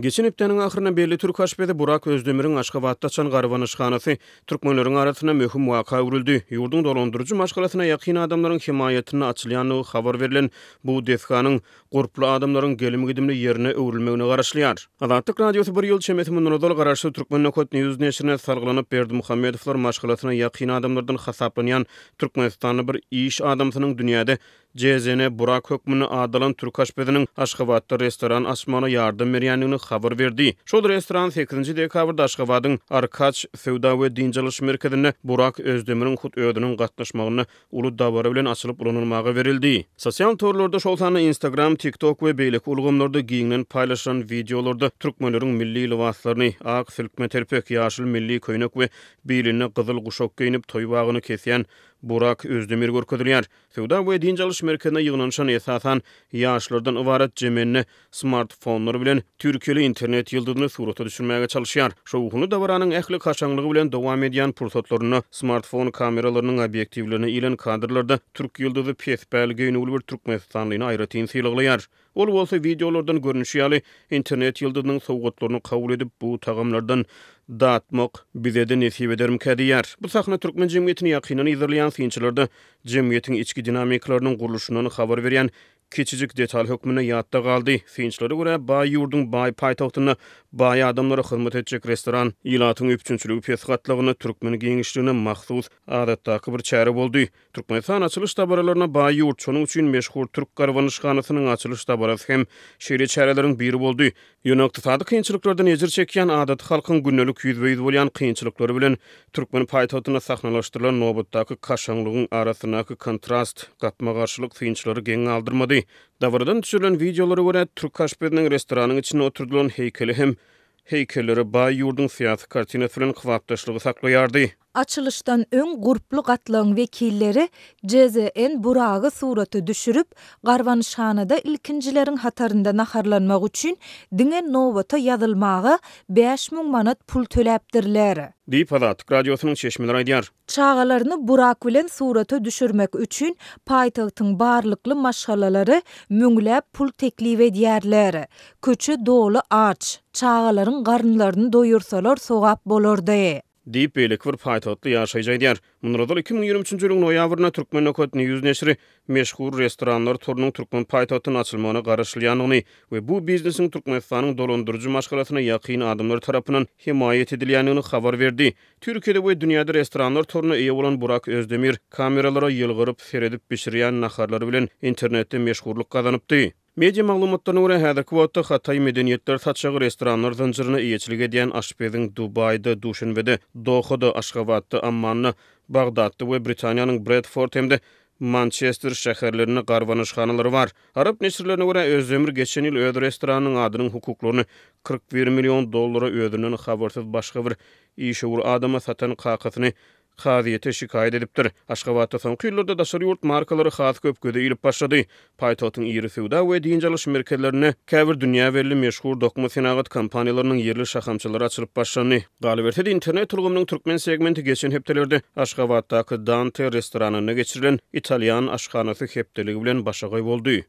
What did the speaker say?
Geçen hepdäniň ahyrynda belli türk aşpezi Burak Özdemiriň Aşgabatda açan garbanyşhanasy türkmenleriň arasynda möhüm waka öwrüldi. Ýurduň dolandyryjy maşgalasyna ýakyn adamlaryň hemaýatynda açylýandygy habar berlen bu desganyň gurply adamlaryň gelim-gidimli ýerine öwrülmegine garaşylýar. Azatlyk Radiosy bir ýyl çemesi mundan ozal garaşsyz Türkmen Nokat News neşirine salgylanyp, Berdimuhamedowlar maşgalasyna ýakyn adamlardan hasaplanýan türkmenistanly bir iş adamsynyň dünýäde JZN Burak hökmünde ady alan türk aşpeziniň Aşgabatda restoran açmagyna ýardam berýändigini habar berdi. Şol restoran sekizinji dekabrda Aşgabadyň Arkaç söwda we dynç alyş merkezinde Burak Özdemiriň hut özüniň gatnaşmagynda uly dabara bilen açylyp ulanylmaga berildi. Sosial torlarda, şol sanda Instagram, TikTok we beýleki ulgamlarda giňden paýlaşylan wideolarda türkmenleriň milli lybaslaryny, ak silkme telpek, ýaşyl milli köýnek we bilinde gyzyl guşak geýnip toý bagyny kesýän Burak Özdemir görkezilýär. Söwda we dynç alyş merkezine ýygnanyşan esasan ýaşlardan ybarat jemende smartfonlar bilen türkiýeli internet ýyldyzyny surata düşürmäge çalyşýar. Şowhunly dabaranyň ähli kaşaňlygy bilen dowam edýän pursatlarynda smartfon kameralarynyň obýektiwlerine ilen kadrlarda türk ýyldyzy pespäl geýnüwli bir türkmenistanlyny aýratyn sylaglaýar. Ol bolsa wideolardan görnüşi ýaly, internet ýyldyzynyň sowgatlaryny kabul edip, bu tagamlardan datmak bize-de nesip edermikä diýýär. Bu sahna türkmen jemgyýetini ýakyndan yzarlaýan synçylarda jemgyýetiň içki dinamikalarynyň gurluşyndan habar berýän kiçijik detal hökmünde ýatda galdy. Synçylara görä, baý ýurduň baý paýtagtynda baý adamlara hyzmat etjek restoran, ilatyň üpjünçiligi pes gatlagyna türkmen giňişligine mahsus adatdaky bir çäre boldy. Türkmenistan açylyş dabaralaryna baý ýurt, şonuň üçin meşhur türk garbanyşhanasynyň açylyş dabarasy hem şeýle çäreleriň biri boldy. Ýöne ykdysady kynçylyklardan ejir çekýän adaty halkyň gündelik ýüzbe-ýüz bolýan kynçylyklary bilen türkmen paýtagtynda sahnalaşdyrylan nobatdaky kaşaňlygyň arasyndaky kontrast, gapma-garşylyk synçylary geň galdyrmady. Dabaradan düşürilen wideolara görä, türk aşpeziniň restoranyň içinde oturdylan heýkeli hem heýkellere baý ýurduň syýasy kartinasy bilen kybapdaşlygy saklaýardy. Açylyşdan öň gurply gatlagyň wekilleri JZN Buragy surata düşürip, garbanyşhanada ilkinjileriň hatarynda naharlanmak üçin diňe nobata ýazylmaga 5000 manat pul töläpdirler. Diýip, Azatlyk Radiosynyň çeşmeleri aýdýar. Çagalaryny Burak bilen surata düşürmek üçin paýtagtyň barlykly maşgalalary müňläp pul teklip edýärler. Köçe doly aç, çagalaryň garynlaryny doýursalar sogap bolardy. Diýip, beýleki bir paýtagtly ýaşaýjy aýdýar. Mundan ozal 2023 ýylyň noýabrynda Türkmen Nokat News neşiri meşhur restoranlar torunyň türkmen paýtagtynda açylmagyna garaşylýandygyny we bu biznesiň Türkmenistanyň dolandyryjy maşgalasyna ýakyn adamlar tarapyndan hemaýat edilýändigini habar berdi. Türkiýede we dünýäde restoranlar toruna eýe bolan Burak Özdemir kameralara ýylgyryp seredip bişirýän naharlary bilen internetde meşhurlyk gazanypdy. Media maglumatlaryna görä, häzirki wagtda Hataý medeniýetler saçagy restoranlar zynjyryna eýeçilik edýän aşpeziň Dubaýda, Duşenbede, Dohada, Aşgabatda, Ammanda, Bagdatda we Britaniýanyň Bredford hem-de Mançester şäherlerinde garbanyşhanalary bar. Arap neşirlerine görä, Özdemir geçen ýyl öz restoranynyň adynyň hukuklaryny 41 million dollara özünden habarsyz başga bir işewür adama satan kakasyny kazyýete şikaýat edipdir. Aşgabatda soňky ýyllarda daşary ýurt markalary has köp göze ilip başlady. Paýtagtyň iri söwda we dynç alyş merkezlerinde käbir dünýä belli meşhur dokma senagat kompaniýalarynyň ýerli şahamçalary açylyp başlandy. Galyberse-de, internet ulgamynyň türkmen segmenti geçen hepdelerde Aşgabatdaky Dante restoranynda geçirilen Italýan aşhanasy hepdeligi bilen başagaý boldy.